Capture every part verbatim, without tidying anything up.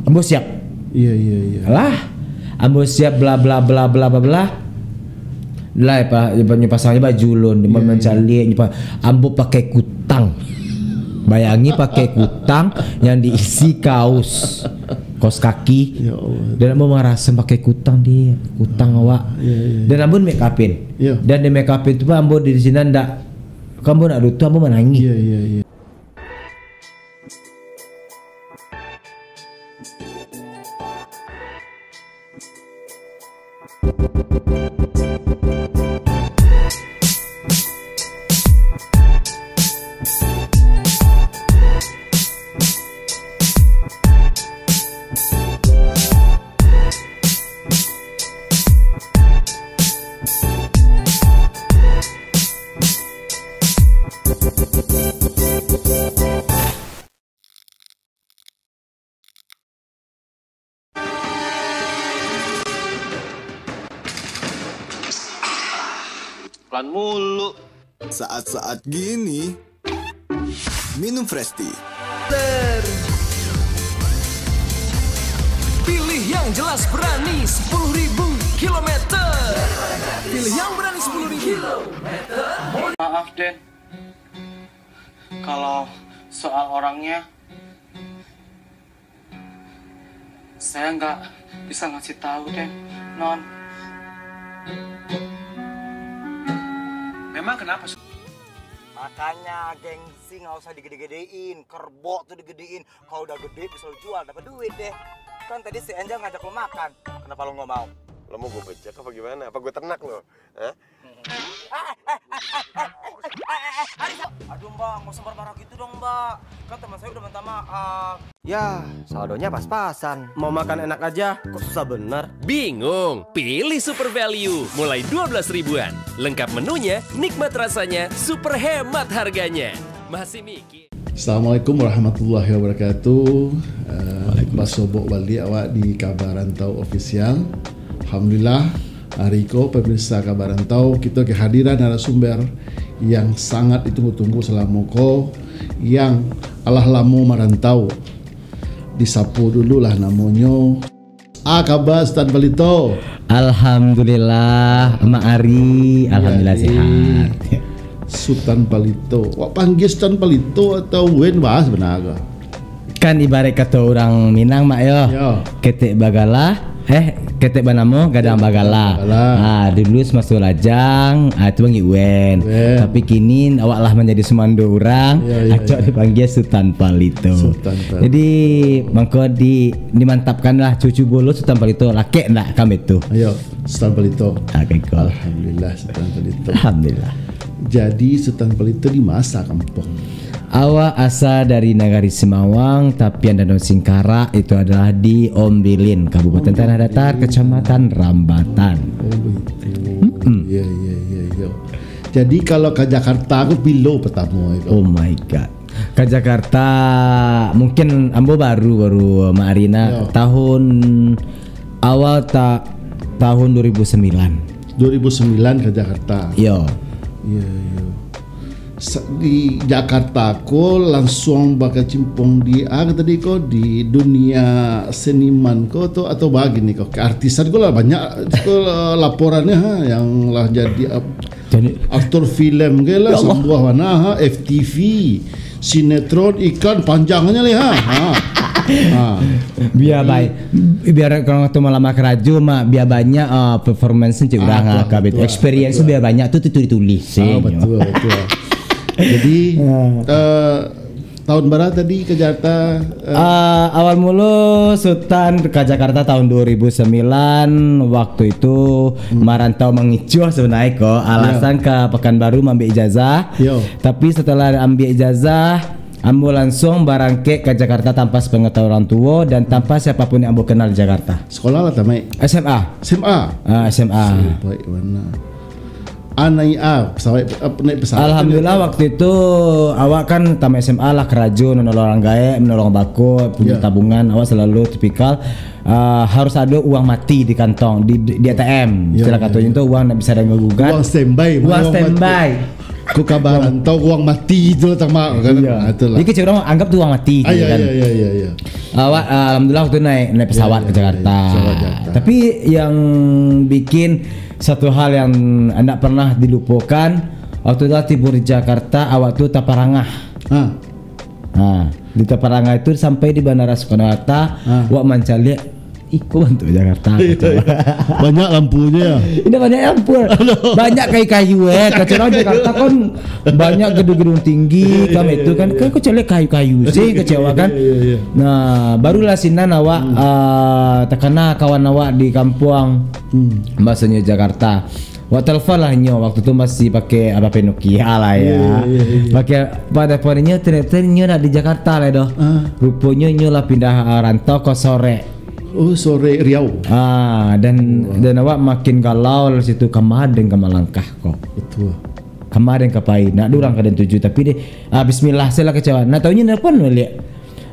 Ambo siap. Iyo, iyo, iyo. Lah, ambo siap, bla, bla, bla, bla, bla, bla. Lah, pa-, nyo pasang baju lun, nyo mancaliak, nyo pa-, ambo pakai kutang. Bayangi pakai kutang yang diisi kaos, kaos kaki. Ya Allah. Dan ambo maraso pakai kutang, dia, kutang awak. Iyo, iyo, iyo. Dan ambo make up-in. Iyo. Dan di make up-in tu pun ambo di sinan ndak, kan ambo ndak dutuh, ambo manangih. Iyo, iyo, iyo. Pelan mulu. Saat-saat gini, minum Fresh Tea. Pilih yang jelas, berani, sepuluh ribu kilometer. Pilih yang berani, sepuluh ribu kilometer. Maaf, Den. Kalau soal orangnya, saya nggak bisa ngasih tahu, Den, Non. Memang kenapa? Makanya gengsi nggak usah digede-gedein, kerbau tuh digedein. Kalau udah gede bisa lo jual, dapat duit deh. Kan tadi si Angel ngajak lo makan, kenapa lo nggak mau? Lo mau gue bejek apa gimana? Apa gue ternak lo? Hah? Aduh, Mbak, nggak usah marah-marah gitu dong, Mbak. Kan teman saya udah minta maaf. Ya, saldonya pas-pasan. Mau makan enak aja, kok susah bener? Bingung? Pilih Super Value, mulai dua belas ribuan. Lengkap menunya, nikmat rasanya, super hemat harganya. Masih mikir? Assalamualaikum warahmatullahi wabarakatuh. Eh, basobok baliak awak di Kabar Rantau Official. Alhamdulillah, ari ko, pemirsa Kabar Rantau, kito kehadiran narasumber yang sangat ditunggu-tunggu salamo ko, yang alah lamo marantau. Disapo dululah namonyo. A kaba, Sutan Palito? Alhamdulillah, Mak Ari, alhamdulillah. Jadi, sehat. Sutan Palito. Wak panggia Sutan Palito atau Wen bah sebenarnya? Kan ibarat kato urang Minang, Mak, yo. Yo. Ketek bagala, eh, ketek banamo, gadang bagala. Bagala. Ah, dulu semaso lajang, ah, itu panggil Wen. Wen. Tapi kini awak lah manjadi sumando urang, yo, yo, acok yo, dipanggia Sutan Palito. Sutan Palito. Jadi, mangko di, dimantapkanlah cucu bulu Sutan Palito, lakek ndak kami tu. Ayo, Sutan Palito. Ah, kekol. Alhamdulillah, Sutan Palito. Alhamdulillah. Jadi, Sutan Palito di ma asa kampuang? Awak asa dari Nagari Simawang, tapian Danau Singkarak, itu adalah di Ombilin, Kabupaten Tanah Datar, Kecamatan Rambatan. Oh, begitu. Mm-mm. Iya, iya, iya, iya. Jadi, kalau ka Jakarta, aku pilo pertama itu. Oh my God. Ka Jakarta, mungkin ambo baru, baru, Mak Ari, nah, yo, tahun awal ta-, tahun dua ribu sembilan. Dua ribu sembilan ka Jakarta. Yo. Iya, iya. Sa-, di Jakarta ko langsung bakecimpung di, ah, tadi ko, di dunia seniman ko, atau, atau bagini ko, keartisan ko lah banyak ko, laporannya, ha, yang lah jadi, ap-, jadi aktor film ke lah, ya Allah, sambuah mana, ha, F T V, sinetron, iklan, panjangnya lah, ha. Ha. Ha. Biar jadi baik. Biar kalau tu malam karajo mah, biar banyak, ah, performance cik urang, ah, ah, betul, kabit. Betul, experience betul, biar banyak tu, tu tulis-tulis. Oh, betul, betul. Jadi, ah, eh, tahun bara tadi ka Jakarta, eh? Ah, awal mulu Sutan ka Jakarta tahun dua ribu sembilan, waktu itu, hmm, marantau mangicuah sebenarnya ko, alasan, ya, ka Pekanbaru maambiak ijazah. Yo. Tapi setelah ambiak ijazah, ambo langsung barangkek ka Jakarta tanpa sepengetahuan orang tuo dan tanpa siapapun yang ambo kenal di Jakarta. Sekolah lah tamaik? S M A. S M A? Ah, S M A. Baik mana? Ah, naik, ah, pesawat, ah, naik pesawat. Alhamdulillah, waktu itu awak kan tamaik S M A lah, karajo, manolong urang gaek, manolong bako, punyo, ya, tabungan, awak selalu tipikal, ah, harus ado uang mati di kantong, di, di, di A T M. Ya, istilah, ya, katonyo, ya, tu uang ndak bisa diganggu gugat. Uang standby, uang standby. Ko kabar rantau, urang mati tu lah, tamak kan. Iyo. Ah, itulah. Jadi kecek urang anggap tu urang mati, Ah, gitu iyo, kan. Iyo, iyo, iyo, iyo. Awak, ah, alhamdulillah waktu naik, naik pesawat Iyo, ke iyo, Jakarta. Pesawat Jakarta. Tapi yang bikin satu hal yang ndak pernah dilupokan, waktu dah tibo di Jakarta, awak tu taparangah. Ah. Ha, di taparangah itu sampai di Bandara Soekarno-Hatta, Ah. awak mancaliak, "Iko bantuak Jakarta," Iyo, kecek iyo. awak. Banyak lampunyo, yo? Indak banyak lampu. Aduh. Banyak kayu-kayu, eh. Kecek urang Jakarta kan banyak gedung-gedung tinggi, Iyo, kan iyo, itu kan. iyo. Kan kecek kayu-kayu sih, kecek awak kan. Iyo, iyo, iyo. Nah, barulah sinan awak, Hmm. ah, takana kawan awak di kampuang, Hmm. bahasonyo Jakarta. Wak telepon lah inyo, waktu tu masih pakai apa, Nokia lah ya. Iyo, iyo, iyo, iyo. Pakai, pada paninya ternyata inyo nak di Jakarta lah doh. Ah. Ruponyo inyo lah pindah, ah, rantau ke Sorek. Oh, Sorek Riau. Ah, dan, Wah. dan awak makin galau lah situ, kama den ka malangkah ko. Betul. Kama den ka pai. Nak durang ka den tuju, tapi deh, ah, bismillah, saya lah kecewa. Nak tahu inyo nelpon balik.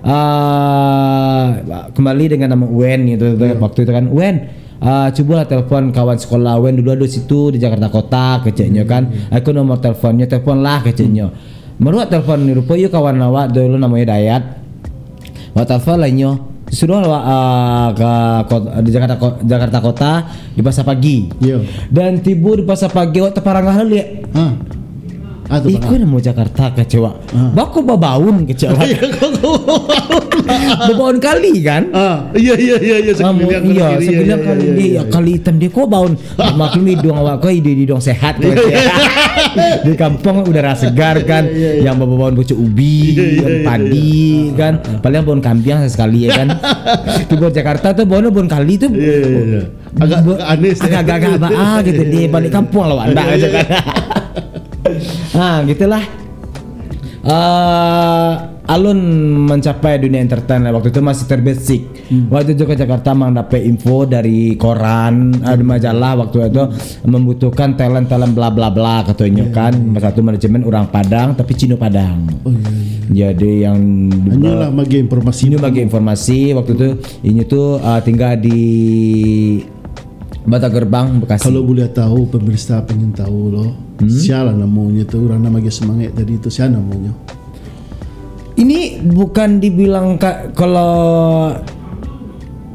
Ah, kembali dengan nama Wen gitu, Iyo. waktu itu kan. "Wen, ah, cubolah telepon kawan sekolah Wen dulu, ado situ di Jakarta Kota," keceknyo kan. Hmm. "Aku nomor teleponnya, teleponlah," keceknyo. Maruak telepon ni rupo, iyo kawan awak dulu namonyo Dayat. Awak telepon lah inyo. Sudah awak, ah, ka kot-, di Jakarta Ko-, Jakarta Kota, di Pasar Pagi. Iyo. Dan tibo di Pasar Pagi, awak taparangah lah liek. Ha. Ah, tu Iko parah. namo Jakarta, kecek awak. Ah. Bako babaun, kecek awak. Babaun kali kan? Ah, iyo, iyo, iyo, iyo, Ah, sakaliling mo-, kanan iyo, kiri, sakaliling iyo, kanan iyo, kiri, iyo, iyo, iyo. kali itam dia, ko baun. Maklum iduang awak ko iduang, iduang sehat ko. Iyo, iyo. Di kampuang udara segar kan, Iyo, iyo, iyo. yang babaun pucuk ubi, Iyo, iyo, yang iyo, padi iyo. kan. Ah, ah. Paling baun kambiang sekali ya kan. Tibo Jakarta tu baun, baun kali tu. Iyo, iyo, iyo. Agak Bo-, aneh sih. agak-agak baa gitu, di balik kampuang lah, Wak. Ndak Iya, aja iya, kan. iya. Ha, gitulah. Eh, alun mencapai dunia entertain lah. Waktu tu masih terbasic. Hmm. Waktu tu ka Jakarta mang dapek info dari koran, eh, di majalah waktu tu membutuhkan talent-talent bla bla bla katonyo Iya, kan. iya, iya. Masa tu manajemen urang Padang tapi Cino Padang. Oh, iya, iya. Jadi yang Hanyo lah bagi informasi Inyo tu. bagi informasi waktu tu, inyo tu, ah, tinggal di Bantar Gebang, Bekasi. Kalau boleh tahu, pemirsa pengen tahu lo, Hmm? sialah namonyo tu, urang nan bagi semangat tadi tu, sia namonyo? Ini bukan dibilang ka-, kalau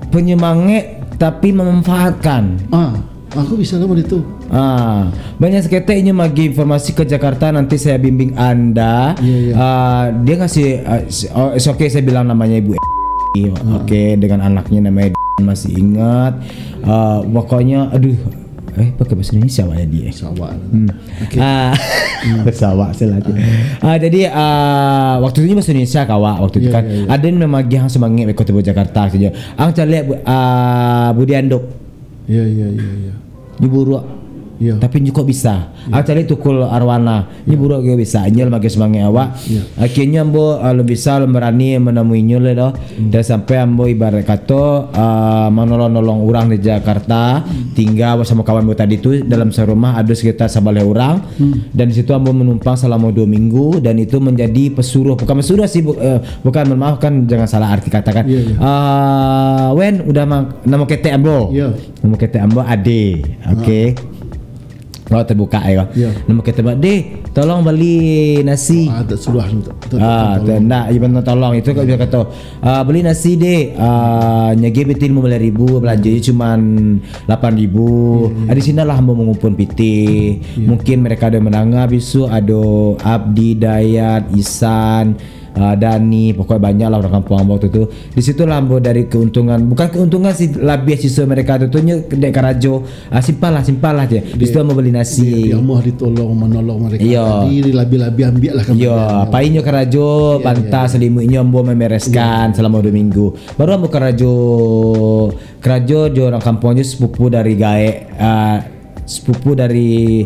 penyemangat, tapi memanfaatkan. Ah, aku bisa lah model tu. Ah, banyak saketek inyo magi informasi ke Jakarta, nanti saya bimbing anda. Iya, iya. Ah, dia ngasih, ah, s-, oh, it's okay saya bilang namanya Ibu E. Ah. Oke, dengan anaknya namanya D-, masih ingat. Ah, pokoknya, aduh, eh, pakai bahasa Indonesia awak ya, dia? Sabar. Hmm. Oke. Ah, Hmm. bahasa awak salah tu. Ah. Ah, jadi, ah, waktu tu bahasa Indonesia ka awak, waktu tu Iya, kan. iya, iya. Ada yang memang gihang semangat beko tibo Jakarta saja. Ang caliak Bu-, ah, Budi Andop. Iya, iya, iya, iya. Nyo buruak. Iya. Tapi nyo kok bisa. Iya. Ang caliak Tukul Arwana. Nyo Iya. buruak juga bisa. Inyo lah makin semangat awak. Iya. Akhirnya ambo, ah, lah bisa, lah berani menemui inyo lah doh. Hmm. Dan sampai ambo ibarat kato, ah, menolong-nolong urang di Jakarta, Hmm. tinggal bersama kawan ambo tadi tu dalam sarumah ada sekitar sabaleh urang. Hmm. Dan di situ ambo menumpang selama dua minggu dan itu menjadi pesuruh, bukan pesuruh sih, bu-, eh, bukan, mohon maaf kan, jangan salah arti katakan. Iya, iya. Ah, Wen, udah mang-, namo ketek ambo. Iya. Namo ketek ambo Ade. Oke. Ah. Kalau terbuka ya. Iya. Namo ketek ambo, "Deh, tolong beli nasi." Ah, tak suruh, tak, tak, Ah, tak, tak, tolong. ndak, iya benar tolong. Itu kok bisa kata, "Ah, beli nasi, Dek." Ah, nyagi pitih lima belas ribu, belanjanya cuma lapan ribu. Iya, iya. Ah, di sini lah ambo mengumpul pitih. Iya. Mungkin mereka ada mendengar besok ada Abdi, Dayat, Isan, ah, Dani, pokoknya banyak lah orang kampung ambo waktu tu. Di situ lah ambo dari keuntungan, bukan keuntungan sih, lebih sisa mereka tu, tu nyo dek karajo. Ah, simpan lah, simpan lah je. Di situ ambo beli nasi. Dia, dia mau ditolong, menolong mereka Iya. tadi, lebih-lebih ambil lah Iya, kembali. Pai nyo karajo, Iya, banta iya, iya. selimutnyo ambo membereskan Iya. selama dua minggu. Baru ambo karajo, karajo jo orang kampung je, sepupu dari gaek, ah, sepupu dari,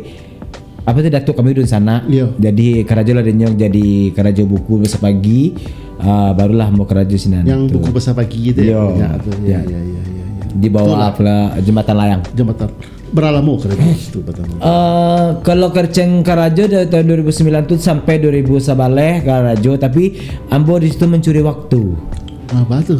apa tu, Datuk kami dunsanak. Iya. Jadi karajo lah dinyo jadi karajo buku Pasar Pagi, ah, barulah ambo karajo sinan Yang tu. buku Pasar Pagi tu ya, Iya. banyak tu. Ya, Iya. ya, ya, ya, ya. Di bawah Itulah. pula Jembatan Layang. Jembatan. Bara lamo karajo situ pertama? Eh, kalau kerceng karajo dari tahun dua ribu sembilan tu sampai dua ribu sabaleh karajo, tapi ambo di situ mencuri waktu. Apa tu?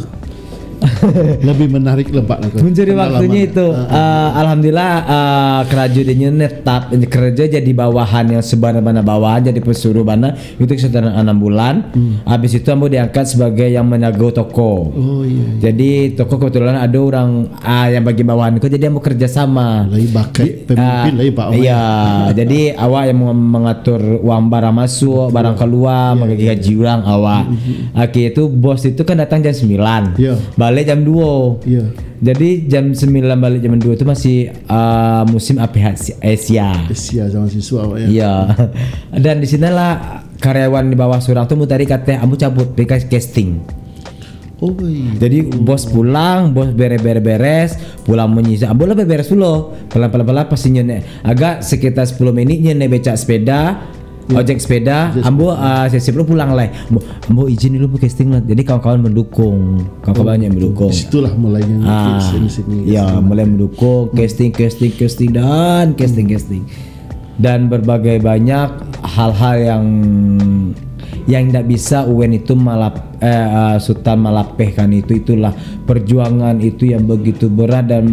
Lebih menarik lah, Pak, lah tu. Mencuri waktunya itu. Ah, alhamdulillah, ah, karajo dinyo netap, karajo jadi bawahan yang sabana-bana bawahan, jadi pesuruh bana, itu sekitar enam bulan. Hmm. Habis itu ambo diangkat sebagai yang menjaga toko. Oh, iya, iya. Jadi toko kebetulan ada orang, ah, yang bagi bawahan ko, jadi ambo kerja sama. Lai bakat pemimpin, ah, lai, Pak. Iya, jadi awak yang meng-, mengatur uang barang masuk, barang keluar, iya, menggaji gaji orang, awak. Hmm, hmm, hmm. Akhirnya tu bos itu kan datang jam sembilan. Iya. Balik jam dua. Iya. Jadi jam sembilan balik jam dua tu masih, ah, musim A P H Asia. Asia zaman siswa awak, ya. Iya. Dan di sanalah karyawan di bawah surang tu mutari kateh, "Ambo cabut, pai ka casting." Oh, iya. Jadi bos pulang, bos beres-beres-beres, pulang menyisap. Ambo lah beres dulu. Pelan-pelan-pelan pas inyo naik. Agak sekitar sepuluh menit nyo naik becak sepeda, iya, ojek sepeda, ojek ambo, sepeda, ah, siap-siap dulu pulang lah. Ambo, ambo izin dulu, Bu, casting lah. Jadi kawan-kawan mendukung, kawan-kawan banyak mendukung. Di situlah mulainya, ah, sini-sini, ya, mulai mendukung, casting, casting, casting, dan casting, casting. Dan berbagai banyak hal-hal yang, yang tidak bisa Uwen itu malap-, eh, eh, Sutan malapehkan itu, itulah perjuangan itu yang begitu berat dan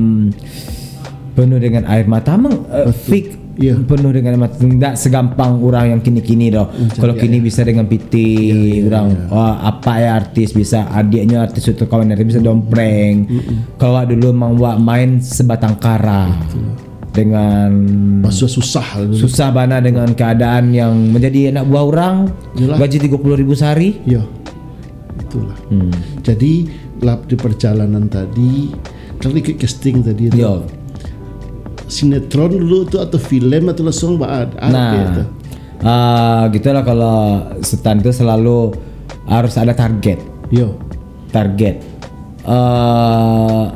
penuh dengan air mata. Emang, eh, betul. Fik, iya, penuh dengan air mata. Tidak segampang orang yang kini-kini doh. Hmm, kalau kini ya, bisa dengan P T, iya, iya, orang, iya, oh, apa ya artis bisa, adiknya artis atau kawan artis bisa dompreng. Mm-mm. Kalau awak dulu emang awak main sebatang kara. Betul. Dengan susah, susah bana dengan keadaan yang menjadi anak buah orang, iyalah, gaji tiga puluh ribu sehari. Iya. Itulah. Hmm. Jadi, lap di perjalanan tadi, kan ikut casting tadi tu. Yo. Sinetron dulu tu atau film atau langsung ba-, ada, nah, tu? Ah, gitulah, kalau Sutan tu selalu harus ada target. Yo. Target. Ah,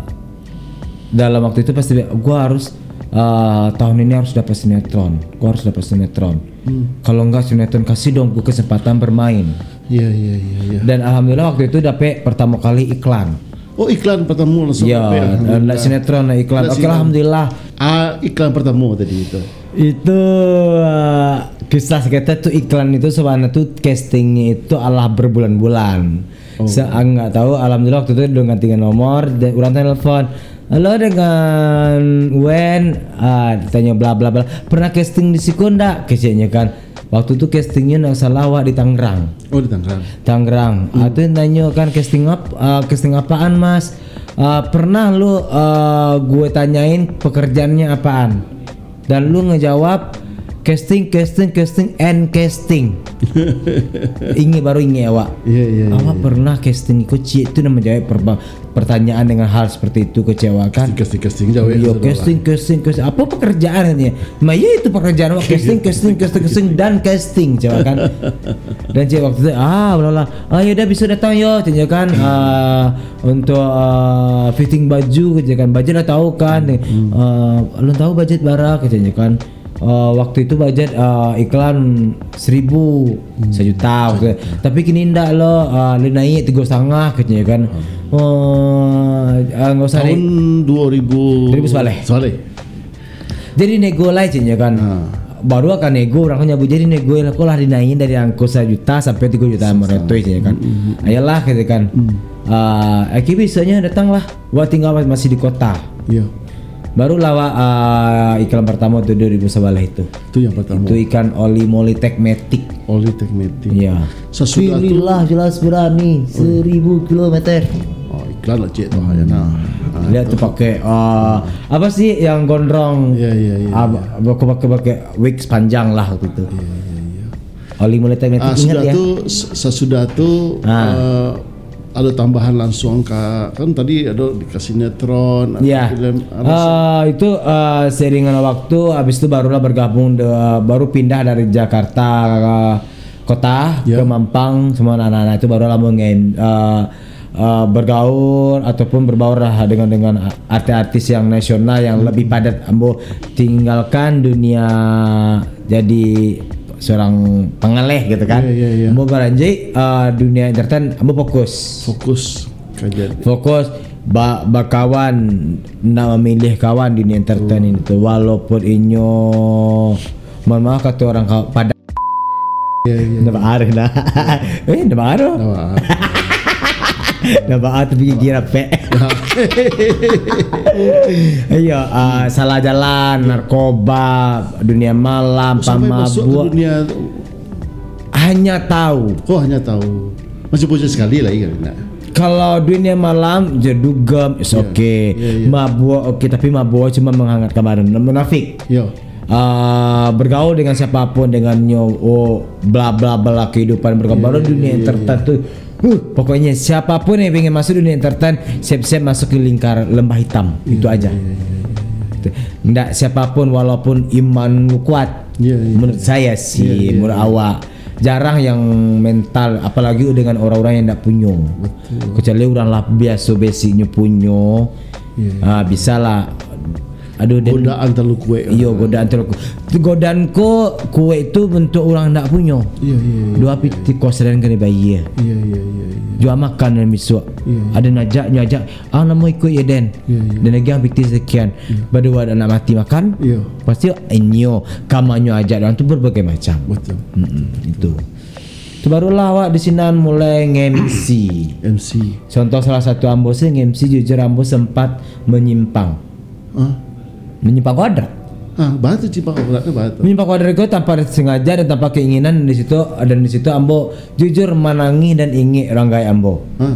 dalam waktu itu pasti, "Gua harus, ah, tahun ini harus dapat sinetron. Gua harus dapat sinetron. Hmm. Kalau enggak sinetron, kasih dong gua kesempatan bermain." Iya, iya, iya, iya. Dan alhamdulillah waktu itu dapet pertama kali iklan. Oh, iklan pertama langsung. Iya, dapet, alhamdulillah. Ndak sinetron, ndak iklan. Ndak sinetron. Oke, alhamdulillah. Ah, iklan pertama tadi itu. Itu, ah, kisah kita tuh, iklan itu sebenarnya tuh castingnya itu alah berbulan-bulan. Oh. Sa-, nggak tahu, alhamdulillah waktu itu udah ganti nomor, de-, urang telepon. "Halo, dengan Wen," ah, ditanya bla bla bla. "Pernah casting di siko ndak?" Keceknya kan. Waktu tu castingnya nggak salah awak di Tangerang. Oh, di Tangerang. Tangerang. Hmm. Ah, tu yang tanya kan, "Casting ap-, ah, casting apaan, Mas?" Ah, "Pernah lu, ah, gue tanyain pekerjaannya apaan?" Dan lu ngejawab, "Casting, casting, casting, and casting." Ingat, baru ingat awak. Iya, iya, iya, iya. Awak pernah casting iko, ciek tu, nak menjawab perba-, pertanyaan dengan hal seperti itu, kecewa kan? Casting, casting, casting, jawab. Iya, casting, casting, casting. Apa pekerjaan katanya? "Ma, iya itu pekerjaan awak, casting, casting, casting, casting, dan casting," jawab kan. Dan ciek waktu tu, ah, bla bla. "Ah, ya udah, besok datang yo," katanya kan. Ah, untuk, ah, fitting baju, katanya kan. "Bajet lah tahu kan?" Hmm. "Ah, belum tahu bajet bara," katanya kan. "Ah, waktu itu bajet, ah, iklan seribu, hmm, sejuta, waktu itu. Tapi kini ndak lo, ah, lu naik tiga setengah," katanya kan. Hmm. "Oh, ah, nggak usah naik." Tahun dua ribu. Dua ribu sabaleh. Sabaleh. "Jadi nego lah," katanya kan. Ha. Baru akan nego, urang nyabuik, "Jadi nego lah, kok lah dinaik dari angko sajuta sampai tiga juta lima ratus," katanya kan. Hmm, hmm, hmm. "Ayolah," katanya kan. Hmm. Ah, akhirnya besoknya datanglah. Wah, tinggal mas-, masih di kota. Iya. Barulah, wah, ah, iklan pertama tu dua ribu sabaleh itu. Itu yang pertama. Itu iklan Oli Moli Tekmetik. Oli Tekmetik. Iya. Sasudah tu. "Pilihlah jelas berani, oh, seribu kilometer." Oh, iklan lah, cek tu, ya, nah. Ah, lihat tu pakai, ah, apa sih yang gondrong? Iya, iya, iya, ah, iya. Pakai, pakai, pakai wig panjang lah waktu itu. Iya, iya, iya. Oli Moli Tekmetik, ah, ingat sudah ya? Tu, s-, sasudah tu, ah, eh, ada tambahan langsung ka, kan tadi ada dikasih sinetron, ada, iya, film, ada, ah, se- itu, ah, seiringan waktu, habis itu barulah bergabung de-, baru pindah dari Jakarta ke kota, ya, ke Mampang, semua anak-anak itu barulah mengen-, ah, ah, bergaul ataupun berbaur lah dengan, dengan artis-artis yang nasional yang, hmm, lebih padat. Ambo tinggalkan dunia jadi seorang pengeleh gitu kan. Iya, iya, iya. Ambo baranjak, ah, dunia entertain, ambo fokus. Fokus ka jadi. Fokus ba-, bakawan, nak memilih kawan di dunia entertain, oh, ini tu. Walaupun inyo, mohon maaf kata orang ka-, pada. Iya, iya, iya. Ndak baarah dah. Eh, ndak baarah. Ndak baarah. Dah baa tapi gigi rapek. Iyo, ah, salah jalan, narkoba, dunia malam, pamabuak. Hanya tahu. Oh, hanya tahu. Masih bocah sekali lagi kan, nak? Kalau dunia malam, je dugem, it's okay. Yeah, yeah. Mabuk, okay, tapi mabuk cuma menghangatkan badan. Munafik. Yo. Ah, bergaul dengan siapapun, dengan nyo, oh, bla bla bla, kehidupan bergaul. Baru dunia entertain tu. Huh, pokoknya siapapun yang pengen masuk dunia entertain, siap-siap masuk ke lingkar lembah hitam. Itu aja. Ndak siapapun, walaupun iman lu kuat. Menurut saya sih, menurut awak, jarang yang mental, apalagi dengan orang-orang yang ndak punyo. Betul. Kecuali orang lah biaso basicnyo punyo, ah, bisalah. Aduh, den. Godaan terlalu kuek. Iyo, godaan terlalu kuek. Godaan ko kuek tu bentuk urang ndak punyo. Iyo, iyo, iyo. Duo pitih kos den kanai bayia. Iyo, iyo, iyo, iyo. Jua makan den bisuak. Iyo, iyo. Ado nan ajak, nyo ajak, "Ah, namo ikuik yo, Den." Iyo, iyo. Den agiah pitih sakian. Iyo. Baduo ado nak mati makan. Iyo. Pasti inyo, kamanyo ajak urang tu berbagai macam. Betul. Mm-mm, itu. Tu barulah awak di sinan mulai nge-M C. M C. Contoh salah satu ambo sih nge-M C, jujur ambo sempat menyimpang. Hah? Menyimpang kuadrat. Ah, baa tu simpang kuadrat tu, baa tu? Menyimpang kuadrat ko tanpa sengaja dan tanpa keinginan di situ, dan di situ ambo jujur manangih dan ingek urang gaek ambo. Hah?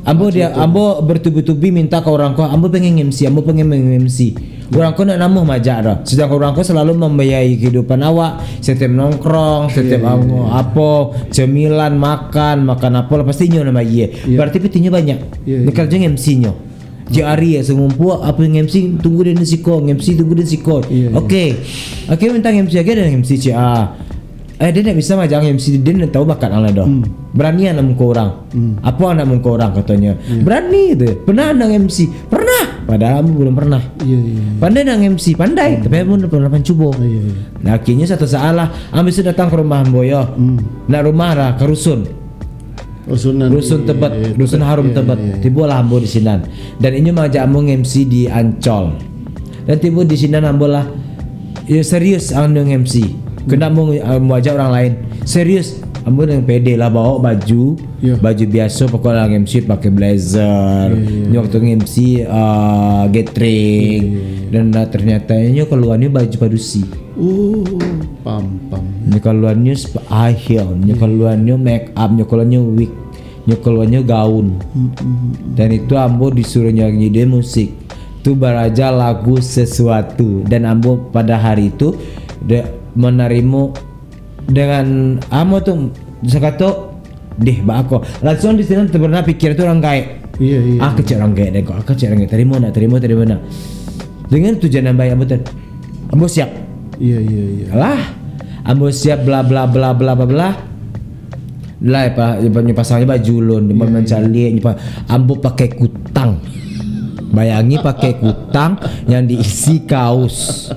Ambo dia, ambo bertubi-tubi minta ka urang ko, ambo pengen M C, ambo pengen M C. Urang ko ndak namuah majak doh. Sedangkan urang ko selalu membiayai kehidupan awak, setiap nongkrong, setiap Iya, iya, anu, iya. apo, cemilan, makan, makan apo lah, pasti inyo nan bayia. Iya. Berarti pitinyo banyak. Iya, iya. Dikarajoan M C-nyo. Cik Ari ya, sangumpuak, apo yang M C, tunggu den di siko, M C tunggu den di siko. Iya, iya. Oke. Oke, minta M C lagi, ada M C C A. Eh, dia ndak bisa majak M C, dia ndak tahu bakat ang lah doh. Hmm. Berani anak muka orang. Hmm. Apa anak muka orang katanya? Iya. Berani tu. Pernah anak M C? Pernah. Padahal ambo belum pernah. Iya, iya, iya. Pandai nak M C? Pandai. Hmm. Tapi ambo belum pernah mencuba. Iya, iya. Nah, akhirnya satu saat lah, ambo sudah datang ke rumah ambo, yo. Hmm. Nak rumah lah, ke rusun. Rusun Tebet, iya, Rusun Tebet, Harum iya, Tebet. Iya, iya. Tibolah ambo di sinan. Dan inyo mangajak ambo nge-M C di Ancol. Dan tibo di sinan ambo lah, yo, serius anu nge-M C. Kena ambo, ambo ajak urang lain. Serius, ambo dengan pede lah bawa baju, iya. Baju biaso, pokoknya lah nge-M C pakai blazer. Iya, iya. Nyo waktu nge-M C, ah, gathering. Iya, iya, iya. Dan, ah, ternyata nyo keluarnyo baju padusi. Oh, paham, paham. Nyo kaluarnyo sep-, high heel, nyo kaluarnyo make up, nyo kaluarnyo wig, nyo kaluarnyo gaun. Hmm, hmm, hmm, hmm. Dan itu ambo disuruh nyanyi di musik. Tu baraja lagu Sesuatu. Dan ambo pada hari itu de-, manarimo dengan ambo tu sakato, "Deh, baa ko?" Langsung di sinan terbenak pikiran tu urang gaek. Iya, iya, ah, iya. Kecek urang gaek deh ko. Ah, kecek urang gaek. Tarimo ndak? Tarimo, tarimo ndak? Dengan tujuan yang baik ambo tu. Ambo siap. Iya, iya, iya. Lah, ambo siap, bla, bla, bla, bla, bla, bla. Lah, pa-, nyo pasang baju ulun, nyo mancaliak, nyo pa-, ambo pakai kutang. Bayangi pakai kutang yang diisi kaos,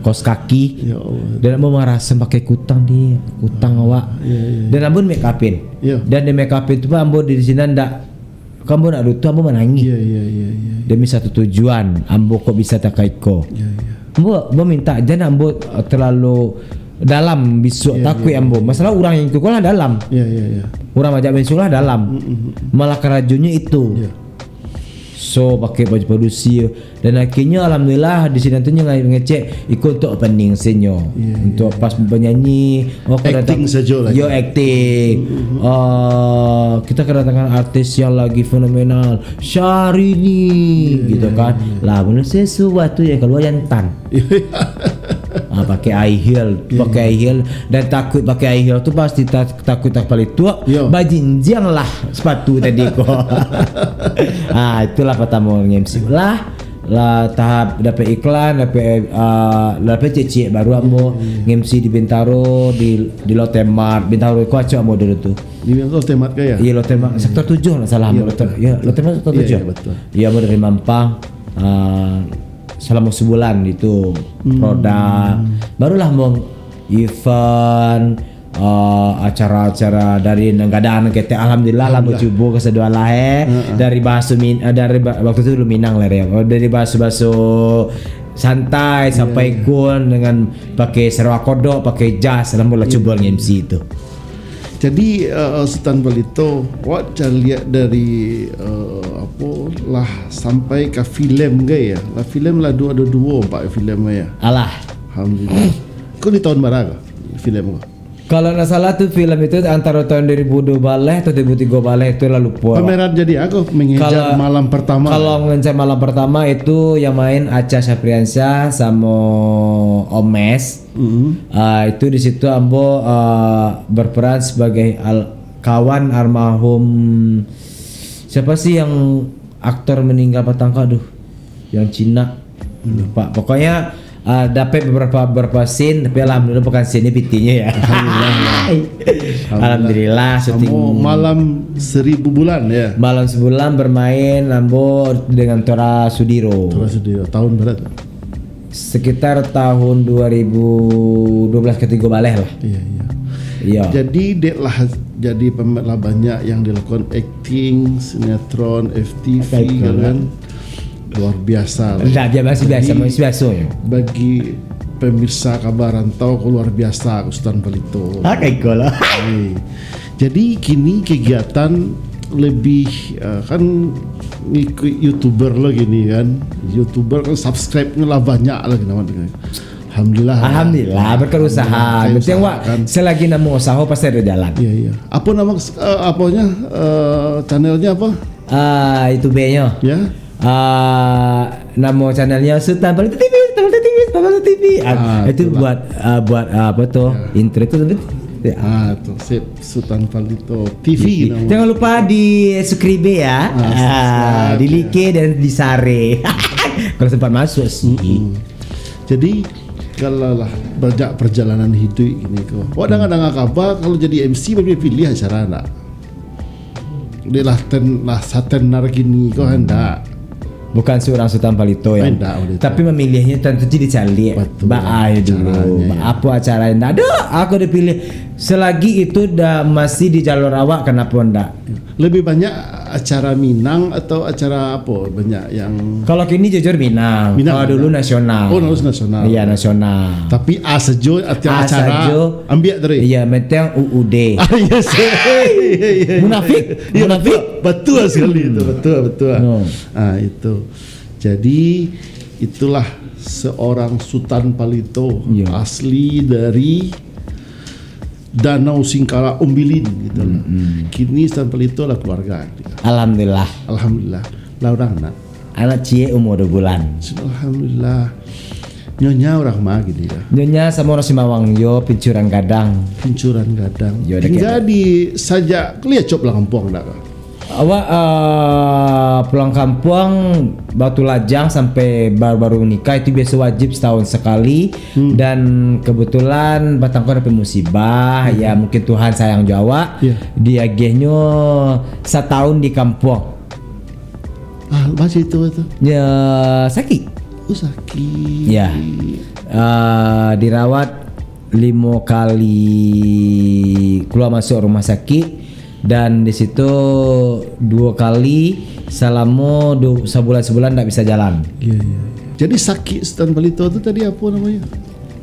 kaos kaki. Ya Allah. Dan ambo maraso pakai kutang di, kutang awak. Iya, iya, iya. Dan ambo make up-in. Iya. Dan di make up-in tu pun ambo di sinan ndak Kan ambo nak duto, ambo manangih. Iya, iya, iya, iya. Demi satu tujuan, ambo kok bisa takaik ko. Iya, iya. Ambo, ambo minta jan ambo, eh, terlalu dalam bisuak, iya, takuik, iya, ambo. Iya. Masalah urang yang itu ko lah dalam. Iya, iya, iya. Urang majak bisuak lah dalam. Mm, mm, mm. Malah karajonyo itu. Iya. So, pakai baju padusi. Dan akhirnyo, alhamdulillah, di sinan tu nyo nge-, ngecek iko untuk opening scene-nyo. Iya, iya. Untuk pas banyanyi, oh, kedatang-, acting sajo lah, yo, ya. Acting. Mm-hmm. Eh, kita kedatangan artis yang lagi fenomenal, Syahrini, iya, gitu, iya, kan. Iya. Lah, bener sesuatu yang keluar jantan. Iya. Ah, pakai high heel, iya, pakai high heel, dan takuik pakai high heel tu pasti ta-, takuik tak paling tuak, iya, bajinjiang lah sepatu tadi ko. Ah, itulah pertama nge-M C lah. Lah tahap dapek iklan, dapek, ah, dapek ciek-ciek, baru ambo, hmm, nge-M C di Bintaro, di, di Lotte Mart. Bintaro ko acok ambo dulu tu. Di Lotte Mart ka, ya? Iya, Lotte Mart. Sektor tujuh ndak salah, iya, ambo Lotte, betul, ya, betul. Lotte Mart sektor tujuh. Iya, iya, betul. Iya, ambo dari Mampang, ah, selama sebulan itu, hmm, produk. Barulah ambo event, eh, acara-acara dari nan gadang nan ketek. Alhamdulillah lah, alhamdulillah, bacubo kasadonyo lah, eh. Heeh. Dari bahaso Min-, eh, dari ba-, waktu tu dulu Minang lah, ya. Dari bahaso-bahaso santai, iya, sampai, iya, kun dengan pakai sarawa kodok, pakai jas, alhamdulillah, iya, cubo, iya, nge-M C tu. Jadi, uh, Sutan Palito, wak caliak dari, uh, apo, lah sampai ka filem ke ya? Lah filem lah duo, ado duo, ampek filem ke ya? Alah. Alhamdulillah. Kok di tahun bara ko filem ko? Kalau ndak salah tu filem itu antaro tahun dua ribu dua baleh atau dua ribu tigo baleh tu lah lupo. Pameran jadi ako mengejar malam pertama. Kalau mengejar malam pertama itu yang main Acha Syafriansyah samo Omes. Mm. Ah, itu di situ ambo, ah, berperan sebagai al-, kawan almarhum, siapa sih yang aktor meninggal patang ko, aduh, yang Cina. Hmm. Lupa. Pokoknya, ah, dapat beberapa, beberapa scene, tapi alhamdulillah bukan scene pitinyo ya. Alhamdulillah. Alhamdulillah, syuting. Samo Malam Seribu Bulan ya. Malam Sebulan bermain ambo dengan Tora Sudiro. Tora Sudiro. Tahun bara tu? Sekitar tahun dua ribu dua belas ke tigo baleh lah. Iya, iya. Iya. Jadi dek lah, jadi pem-, lah banyak yang dilakukan, akting, sinetron, F T V, kan? Luar biasa lah. Ndak, biasa, biasa, jadi, masih biasa ya. Bagi pemirsa Kabar Rantau, ko luar biasa, Sutan Palito. Ah, kayak iko lah. Jadi kini kegiatan lebih, eh, kan ngikut YouTuber lah kini kan. YouTuber kan subscribe-nyo lah banyak lah kini. Alhamdulillah. Alhamdulillah, berkat usaha. Berkat usaha, kan. Penting wak, selagi namo usaha pasti ado jalan. Iya, iya. Apa nama, eh, apanya, eh, channelnya apa? Ah, itu B-nyo. Ya. Ah, namo channelnya Sutan Palito T V, Sutan Palito T V, Sutan Palito T V. Ah, itu itulah. Buat, ah, buat, ah, apa tu? Ya. Intro itu, tapi, ya. Ah, tu, sip, Sutan Palito T V. T V. Nama. Jangan lupa di subscribe ya. Ah, ah, subscribe, di like ya. Dan di share. Kalau sempat masuk sih. Mm-mm. Jadi, kalau lah banyak perjalanan hidup gini ko. Wak, hmm, dengar-dengar kabar kalau jadi M C boleh pilih acara ndak? Dia lah ten-, lah satenar gini ko, hmm, hendak. Bukan seorang Sutan Palito yang, hendak, boleh tapi tu. Memilihnya tentu tidak calik. Betul. Ba-, ah, ya dulu. Caranya, ya. Apa acara yang ndak ada, aku dipilih. Selagi itu dah masih di jalur awak, kenapa ndak? Lebih banyak acara Minang atau acara apa? Banyak yang... Kalau kini jujur Minang. Minang, kalau dulu Minang. Nasional. Oh, dulu nasional. Iya, nasional. Tapi A sajo, tiap acara sajo. Ambiak tadi. Iya, meteng U U D. Ah, iya, sih. Iya, iya, iya. Munafik. Iya, munafik. Betul, betul sekali itu. Hmm. Betul, betul. No. Ah, itu. Jadi, itulah seorang Sutan Palito, iya, asli dari Danau Singkala Umbilin gitu. Hmm, hmm. Kini Sutan Palito lah keluarga gitu. Alhamdulillah. Alhamdulillah. Lah urang anak? Anak ciek umur dua bulan. Alhamdulillah. Nyonya urang ma gini ya? Nyonya samo urang Simawang yo, Pincuran Gadang. Pincuran Gadang. Yo, tinggal dekat di sajak kuliah cop lah kampuang dah kah? Awak, eh, pulang kampuang, Batu Lajang sampai baru-baru nikah itu biasa wajib setahun sekali. Hmm. Dan kebetulan batang ko dapek musibah, hmm, ya mungkin Tuhan sayang jo awak, ya, diagiahnyo setahun di kampuang. Ah, macam itu tu. Ya, sakit. Oh, sakit. Ya. Eh, dirawat limo kali keluar masuk rumah sakit. Dan di situ duo kali salamo du-, sabulan-sabulan ndak bisa jalan. Iya, iya. Jadi sakit Sutan Palito tu tadi apa namanya?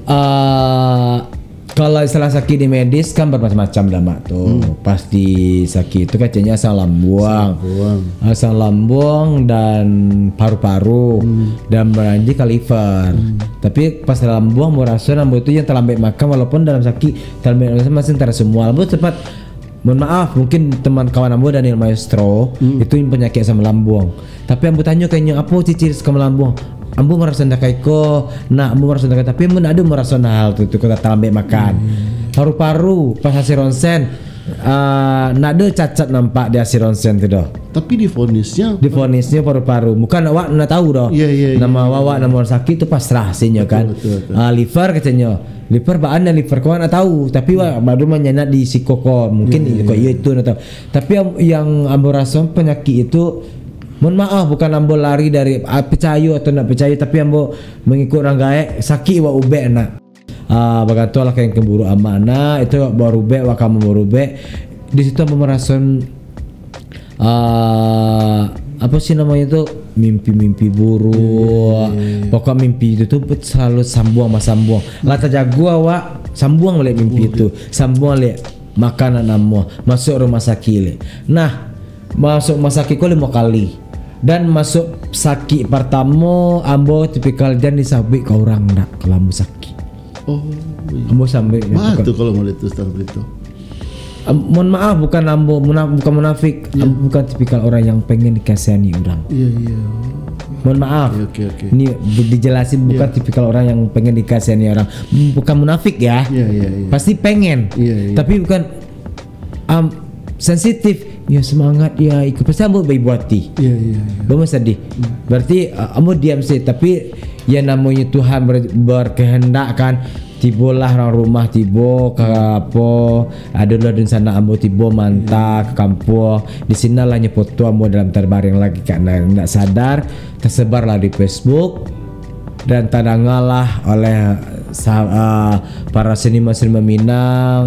Ah, kalau istilah sakit di medis kan bermacam-macam dah, Mak, tu. Hmm. Pasti sakit tu keceknyo asam lambuang. Asam lambuang. Asam lambuang dan paru-paru. Hmm. Dan baranjak ka liver. Hmm. Tapi pas lambuang, ambo raso ambo tu yang talambek makan, walaupun dalam sakit, talambek makan masih antara semua. Ambo sempat Mohon maaf, mungkin teman kawan ambo Daniel Maestro, hmm, itu panyakik asam lambuang. Tapi ambo tanyo ka inyo, "Apo ciri-ciri asam lambuang?" Ambo maraso ndak kaiko, nak ambo maraso ndak kaiko, tapi ambo ndak ado maraso hal tu, tu kok talambek makan. Hmm. Paru-paru, pas hasil ronsen, ah, ndak ado cacat nampak di hasil ronsen tu doh. Tapi divonisnya? Divonisnya paru-paru. Bukan awak ndak tahu doh. Iya, iya, iya. Nama awak, nama sakit tu pasrah hasilnyo kan. Betul, betul, betul. Ah, liver katonyo. Liver baa nan liver ko ndak tahu, tapi wa-, baru manyanak di siko ko, mungkin, iya, ko, iya, iyo itu ndak tahu. Tapi am-, yang ambo raso panyakik itu, mohon maaf, bukan ambo lari dari, ah, picayo atau ndak picayo, tapi ambo mangikuik urang gaek, sakik wak ubek nak. Ah, bagantuang lah ka yang keburu amak nak, itu wak barubek, wak ka barubek. Di situ ambo maraso ah, apo sih namonyo tu, mimpi-mimpi buruak. Iya, iya, iya. Pokok mimpi itu tu selalu sambuang basambuang. Lah tajago awak, sambuang baliak mimpi itu. Sambuang baliak. Makan anak ambo, masuk rumah sakik lek. Nah, masuk rumah sakik ko limo kali. Dan masuk sakik partamo, ambo tipikal jan disabuik ka urang dak, kalau ambo sakik. Oh, iya. Ambo sambuik. Mah tu kalau mau itu Ustaz Pelito. Am- mohon maaf, bukan ambo muna- bukan munafik. Ya. Ambo bukan tipikal orang yang pengen dikasihani orang. Iya, iya. Mohon maaf. Oke, oke, oke. Ini bu- dijelasin bukan Ya. tipikal orang yang pengen dikasihani orang. Bukan munafik ya. Iya, iya, iya. Pasti pengen. Iya, iya. Tapi bukan am, sensitif. Ya semangat ya ikut. Pasti ambo beribu hati. Iya, iya, iya. Ambo sedih. Berarti uh, ambo diam sih, tapi yang namanya Tuhan ber, berkehendak kan, tibolah orang rumah tibo ka apo, adalah dan sanak ambo tibo manta ka kampuang. Di sinalah nyo foto ambo dalam terbaring lagi karena ndak sadar, tersebarlah di Facebook dan terdengarlah oleh sa- uh, para seniman-seniman Minang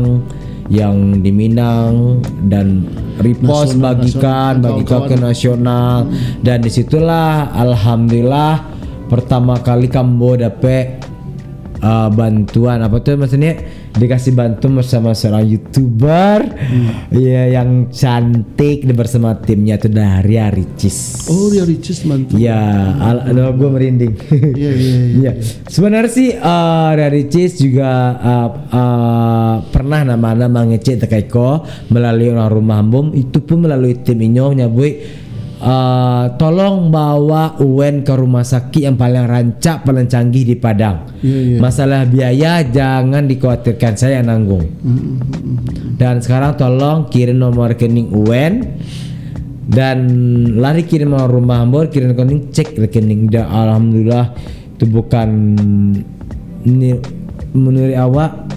yang di Minang dan repost Nasional, bagikan nasional, bagi kau ke kawan-kawan. Nasional. Dan disitulah alhamdulillah pertama kali kambo dapek uh, bantuan apa tu maksudnya dikasih bantuan bersama seorang youtuber ya yang cantik dan bersama timnya tu dari Ricis. Oh, dia Ricis mantu. Ya, al- aduh, gue merinding. Iya, iya, iya. Ya, sebenarnya sih uh, Ricis juga uh, uh, pernah nama-nama mangecek terkait ko melalui orang rumah ambo, itu pun melalui tim inyo nyabuik uh, tolong bawa Uwen ke rumah sakit yang paling rancak, paling canggih di Padang. Iya, iya. Masalah biaya jangan dikhawatirkan, saya yang nanggung. Dan sekarang tolong kirim nomor rekening Uwen dan lari kirim nomor rumah ambo, kirim rekening, cek rekening. Dan alhamdulillah itu bukan ni menurut awak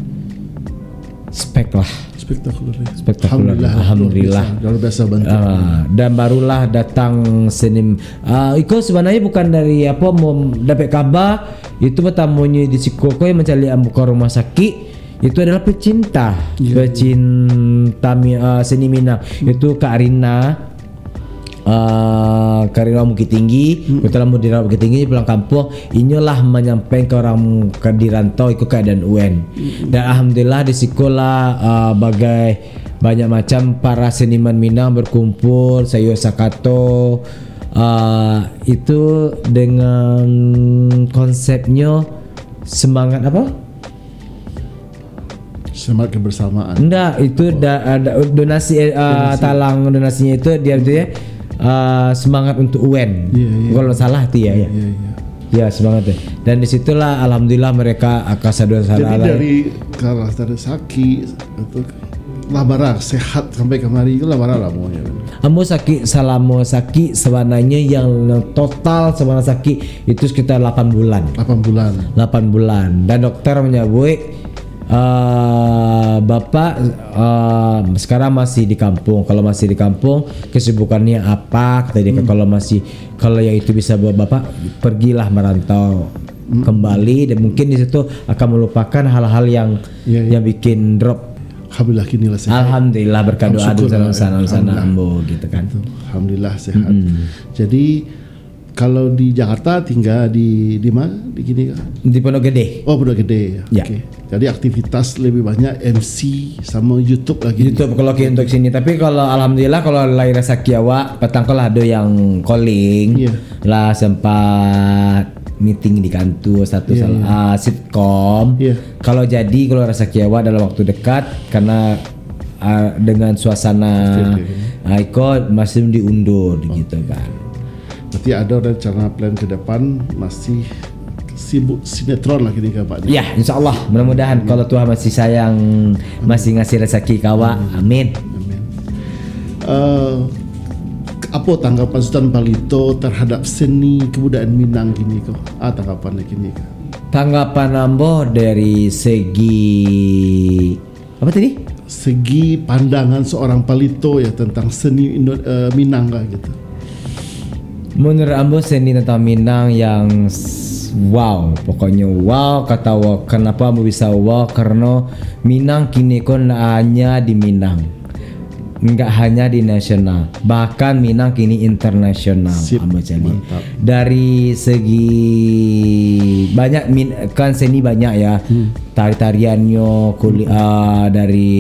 spek lah. Spektakuler. Ya. Spektakuler. Alhamdulillah. Alhamdulillah. Luar biasa, luar biasa bantuan. Uh, dan barulah datang senim. Uh, iko sebenarnya bukan dari apa mau dapat kabar. Itu pertamanya di siko ko yang mencari ambo ke rumah sakit. Itu adalah pecinta, Ya. Pecinta mi- uh, seni Minang. Itu Kak Rina. Uh, Kak Rina Bukittinggi, kebetulan mau dirawat Bukittinggi pulang kampung. Inyolah menyampaikan ke orang ke di rantau ikut keadaan Uwen. Dan alhamdulillah di sikolah uh, bagai banyak macam para seniman Minang berkumpul, sayur sakato uh, itu dengan konsepnya semangat apa? Semangat kebersamaan. Enggak, itu da, ada donasi, eh, uh, Donasi. Talang donasinya itu dia tu ya. Uh, semangat untuk Uwen. Iya, iya. Kalau salah tu ya, ya. Iya, iya. Ya semangat tu. Dan disitulah alhamdulillah mereka akan sadar Jadi sadar. Dari kalau dari Saki atau lah bara sehat sampai kemari itu lah bara lamo ya. Ambo sakit salamo sakit sebenarnya yang total sebenarnya sakit itu sekitar lapan bulan. Lapan bulan. Lapan bulan dan dokter menyebut uh, bapak uh, sekarang masih di kampung. Kalau masih di kampung kesibukannya apa kata dia. Kalau masih kalau yang itu bisa buat bapak pergilah merantau kembali dan mungkin di situ akan melupakan hal-hal yang Iya, iya. yang bikin drop. Alhamdulillah kini lah sehat. Alhamdulillah berkat doa Syukur dan lah. sana sana Alhamdulillah. ambo gitu kan. Alhamdulillah sehat. Jadi kalau di Jakarta tinggal di di mana di kini kah? Di Pondok Gede. Oh Pondok Gede. Ya. Oke. Jadi aktivitas lebih banyak M C sama YouTube lagi. YouTube kalau ke untuk sini. Tapi kalau alhamdulillah kalau lai rasaki awak, patang kalau ada yang calling Iya. lah sempat meeting di kantor satu Iya, salah iya. ah, sitkom. Iya. Kalau jadi kalau rasaki awak dalam waktu dekat karena ah, dengan suasana Oke, oke. ah, iko masih diundur gitu kan. Berarti ada rencana plan ke depan masih sibuk sinetron lah kini kah Pak? Ya, insya Allah mudah-mudahan kalau Tuhan masih sayang masih ngasih rezeki ke awak. Amin. Amin. Eh, apa tanggapan Sultan Palito terhadap seni kebudayaan Minang kini kah? Ah tanggapan kini kah? Tanggapan ambo dari segi apa tadi? Segi pandangan seorang Palito ya tentang seni Indo, eh, Minang kah gitu. Menurut ambo seni tentang Minang yang s- wow, pokoknya wow kata wow. Kenapa ambo bisa wow? Karena Minang kini ko ndak hanya di Minang. Enggak hanya di nasional, bahkan Minang kini internasional, Sip, Ambo cari. Mantap. Dari segi banyak min-, kan seni banyak ya. Hmm. Tari-tariannyo, kuli-, ah, dari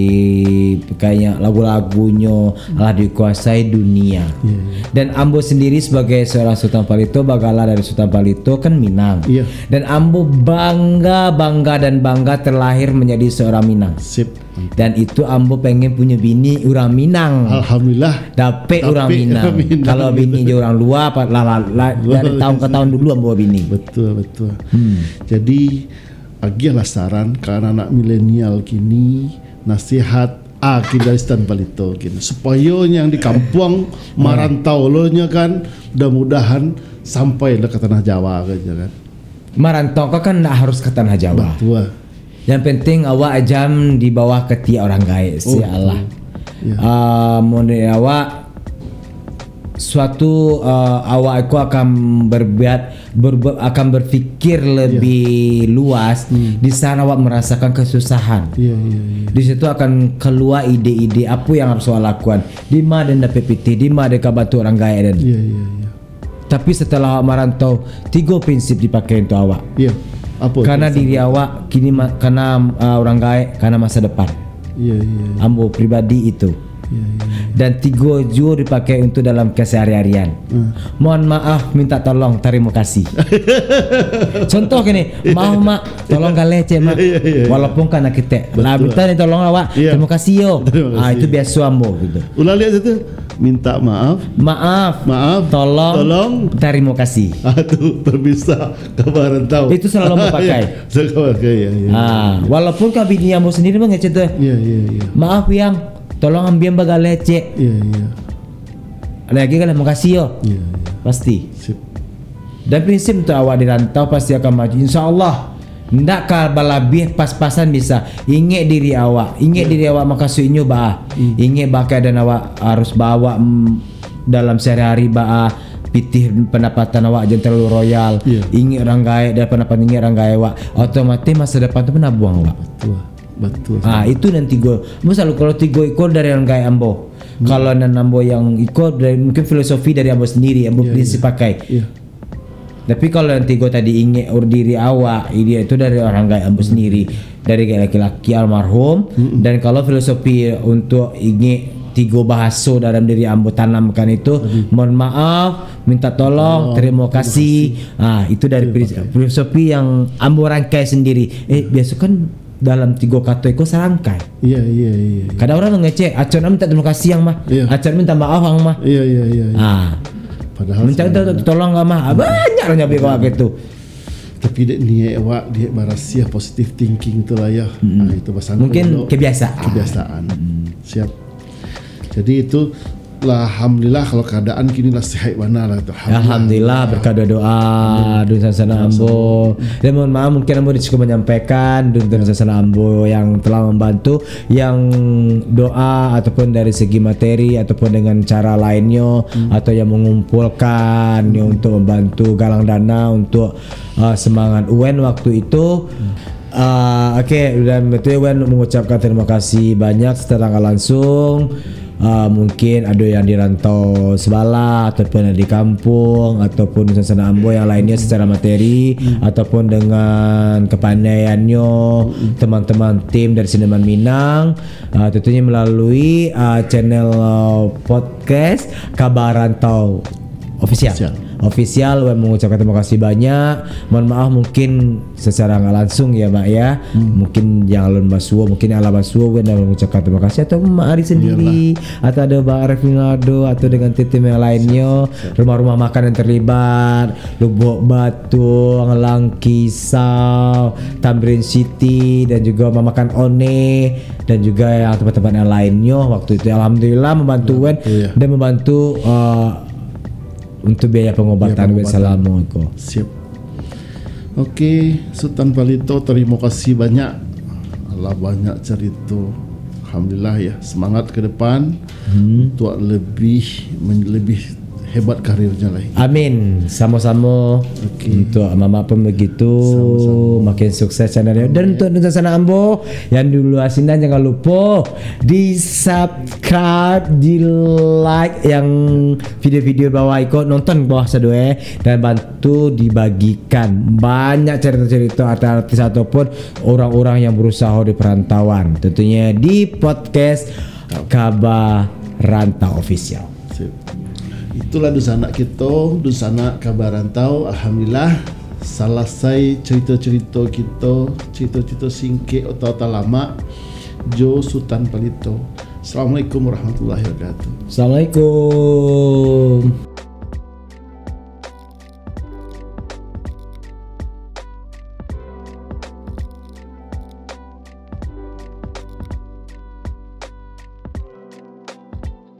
kayaknya lagu-lagunyo lah dikuasai dunia. Iya, iya. Dan ambo sendiri sebagai seorang Sutan Palito, bagala dari Sutan Palito kan Minang. Iya. Dan ambo bangga, bangga dan bangga terlahir menjadi seorang Minang. Sip. Dan itu ambo pengen punya bini urang Minang. Alhamdulillah. Dapek urang Minang. Kalau bini jo urang lua, apa, lah, lah, lah, dari tahun ke tahun dulu ambo bini. Betul, betul. Hmm. Jadi, agiahlah saran ka anak-anak milenial kini, nasihat, ah, kini dari Sutan Palito kini. Supayo yang di kampuang, ah, marantau lo nyo kan, mudah-mudahan sampai lah ka tanah Jawa kan, ya kan. Marantau ko kan ndak harus ka tanah Jawa. Betul. Yang penting awak jam di bawah ketiak urang gaek, oh, sia Allah. Ya. Ah, menurut awak, suatu, ah, awak itu akan berbuat, berbuat, akan berpikir, ya, lebih luas, hmm, di saat awak merasakan kesusahan. Iya, iya, iya. Di situ akan keluar ide-ide apa yang harus awak lakukan. Di ma den dapek pitih, di ma den ka bantu urang gaek den. Iya, iya, iya. Tapi setelah awak marantau, tigo prinsip dipakai untuk awak. Iya. Apa? Karena diri awak kini ma-, karena, ah, urang gaek, karena masa depan. Iya, iya, iya. Ambo pribadi itu. Iya, iya, iya. Dan tigo juo dipakai untuk dalam kesehari-harian. Hmm. Mohon maaf, minta tolong, tarimo kasih. Contoh gini, "Maaf, Mak, tolong galecek, Mak." Iya, iya, iya. Walaupun kana ketek. Lah, betul, minta ni tolong awak, iya, tarimo kasih yo. Tarimo kasih. Ah, itu biaso ambo gitu. Ulang lihat situ. Minta maaf. Maaf. Maaf. Tolong. Tolong. Tarimo kasih. Ah, tu, perbisa ka marantau. Itu selalu ambo pakai. Iya, selalu pakai, ya, ya. Ah, walaupun ka bini ambo sendiri mah ngecek tu. Iya, iya, iya. "Maaf, Yang. Tolong ambian bagalecek." Iya, iya. Lagi kan, "Makasih yo." Iya, iya. Pasti. Sip. Dan prinsip untuk awak di rantau pasti akan maju, insya Allah. Ndak ka balabiah, pas-pasan bisa. Ingek diri awak. Ingek, ya, diri awak, makasuiknyo baa. Hmm. Ingek baa keadaan awak, harus baa awak, mm, dalam sehari-hari baa, pitih pendapatan awak jan terlalu royal. Ya. Ingek urang gaek, dalam pendapatan ingek urang gaek awak. Otomatis masa depan tu menabuang awak. Betul. Betul. Ah, itu nan tigo. Misal kalau tigo ikor dari urang gaek ambo. Hmm. Kalau nan ambo yang ikor dari, mungkin filosofi dari ambo sendiri, ambo, ya, prinsip, ya, pakai. Ya. Tapi kalau yang tigo tadi, ingek ur-, diri awak, dia itu dari urang gaek ambo sendiri, dari gaek laki-laki almarhum. Mm-mm. Dan kalau filosofi untuk ingek tigo bahaso dalam diri ambo tanamkan itu, tadi, mohon maaf, minta tolong, oh, terima kasih. Ah, itu dari, terima kasih, filosofi yang ambo rangkai sendiri. Eh, biaso kan dalam tigo kato iko sarangkai. Iya, iya, iya, iya. Kadang urang mangecek, "Acok nak minta terima kasih, Ang, mah. Iya. Acok nak minta maaf, Ang, mah." Iya, iya, iya, iya. Ah. Padahal minta, minta tolong, Ang, mah. Ah, banyak urang nyampaikan kayak gitu. Tapi dek niat awak, niat barasiah, positive thinking tu lah, ya. Mm-mm. Ah, itu basangkut. Mungkin kebiasaan. Kebiasaan. Mm. Siap. Jadi itu lah, alhamdulillah, kalau keadaan kini lah sehat bana lah, alhamdulillah. Alhamdulillah, berkat doa, amin, dunsanak ambo. Sama-sama. Dan mohon maaf, mungkin ambo cukup menyampaikan, dun-, dunsanak ambo yang telah membantu, yang doa ataupun dari segi materi ataupun dengan cara lainnyo, hmm, atau yang mengumpulkan, hmm, untuk membantu galang dana untuk, uh, semangat Uwen waktu itu. Hmm. Ah, oke, dan betul, Wan, mengucapkan terima kasih banyak secara langsung. Ah, mungkin ada yang di rantau sebelah, ataupun yang di kampung, ataupun sanak ambo yang lainnya secara materi, hmm, ataupun dengan kepandaiannya, hmm, teman-teman tim dari Seniman Minang, ah, tentunya melalui, ah, channel, ah, podcast Kabar Rantau Official. Official. Official, Wan mengucapkan terima kasih banyak. Mohon maaf mungkin secara nggak langsung ya, Mak, ya. Hmm. Mungkin yang alun basuo, mungkin yang lah basuo, Wan dah mengucapkan terima kasih. Atau Mak Ari sendiri, iyalah, atau ada Bang Arif Rinaldo, atau dengan tim-tim yang lainnya. Siap, siap, siap. Rumah-rumah makan yang terlibat, Lubuk Batung, Langkisau, Tamrin City, dan juga Mamakan One, dan juga yang tempat-tempat yang lainnya. Waktu itu, alhamdulillah, membantu, membantu, Wan, ya, dan membantu, eh, untuk biaya pengobatan, biaya pengobatan, Wan, selama itu. Siap. Oke, Sutan Palito, terima kasih banyak. Alah, banyak cerita. Alhamdulillah ya, semangat ke depan, hmm, untuk lebih men-, lebih hebat karirnya lah. Amin. Samo-samo. Oke. Untuk Mamak pun begitu. Samo-samo. Makin sukses channelnya. Dan untuk dunsanak ambo yang di lua sinan, jangan lupo di subscribe, di like yang video-video bawah iko, nonton bawah sado eh, dan bantu dibagikan banyak cerita-cerita artis-artis ataupun orang-orang yang berusaha di perantauan, tentunya di podcast Kaba Rantau Official. Sip. Itulah dunsanak kito, dunsanak Kaba Rantau. Alhamdulillah, salasai carito-carito kito, carito-carito singkek Ota-Ota Lamak jo Sutan Palito. Assalamualaikum warahmatullahi wabarakatuh. Assalamualaikum.